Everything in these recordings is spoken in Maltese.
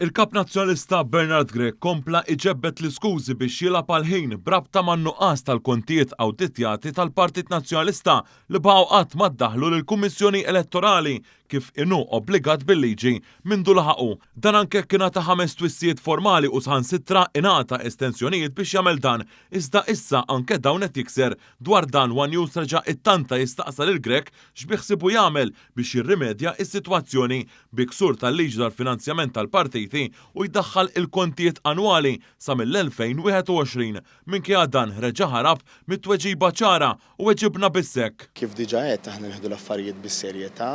Il-Kap Nazzjonalista Bernard Grech kompla iġebbed l-iskużi biex jilgħab għall-ħin b'rabta man-nuqqas tal-kontijiet awditjati tal-Partit Nazzjonalista li baqgħu qatt ma ddaħħlu lill-Kummissjoni Elettorali kif inhu obbligat bil-liġi mindu laħaqu. Dan anke jekk ingħata ħames twissijiet formali u saħansitra ingħata estensjonijiet biex jagħmel dan iżda issa anke dawn qed jikser. Dwar dan one News reġa' ittanta jistaqsa lil Grech x'biħsiebu jagħmel biex jirrimedja s-sitwazzjoni bi ksur tal-liġi tal-finanzjament tal-partiti u jdaħħal il-kontijiet annwali sa mill-2021. Minkejja dan reġa' ħarab mit-tweġiba ċara u weġibna biss hekk. Kif diġà għedt aħna nieħdu l-affarijiet bis-serjetà.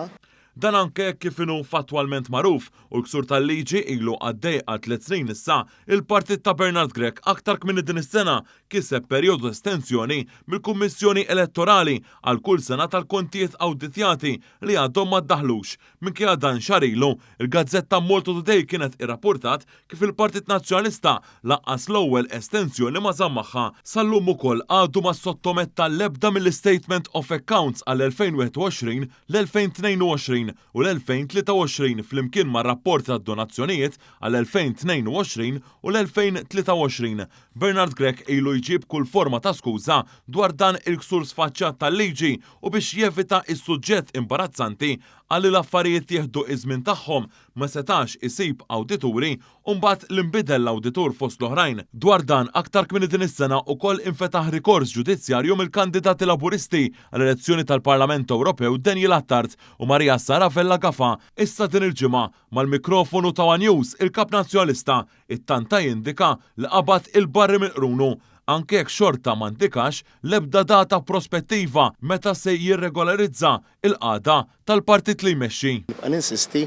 Dan anke hekk kif inhu fattwalment magħruf u l-ksur tal-liġi ilu għaddej għal tliet snin issa, il-partit ta' Bernard Grech aktar kmieni din is-sena kiseb perjodu ta' estensjoni mill-Kummissjoni Elettorali għal kull sena tal-kontijiet awditjati li għadhom ma ddaħħlux. Minkejja dan xahar ilu, il-gazzetta Malta Today kienet irrappurtat kif il-Partit Nazzjonalista lanqas l-ewwel estensjoni ma żamm magħha. Sal-lum ukoll għadu ma ssottometta l-ebda mill-istatement of accounts għall-2021, l-2022 u l-2023 flimkien mar-rapporti tad-donazzjonijiet għall-2022 u l-2023. Bernard Grech ilu jġib kull forma ta' skuża dwar dan il-ksur sfaċċat tal-liġi u biex jevita s-suġġett imbarazzanti qal li l-affarijiet jieħdu iż-żmien tagħhom, ma setax isib awdituri u mbagħad li nbidel l-awditur fost l-oħrajn. Dwar dan, aktar kmieni din is-sena ukoll infetaħ rikors ġudizzjarju mill-kandidati Laburisti għall-elezzjoni tal-Parlament Ewropew Daniel Attard u Maria Sara Vella Gafà. Issa din il-ġimgħa, mal-mikrofonu ta' one News, il-Kap Nazzjonalista ittanta jindika li qabad il-barri minn qrunu, anke jekk xorta ma ndikax l-ebda data prospettiva meta se jirregolarizza l-qagħda tal-partit li jmexxi. Nibqa' ninsisti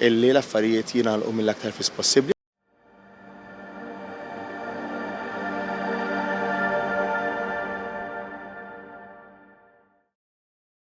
illi l-affarijiet jingħalqu mill-aktar fis possibbli.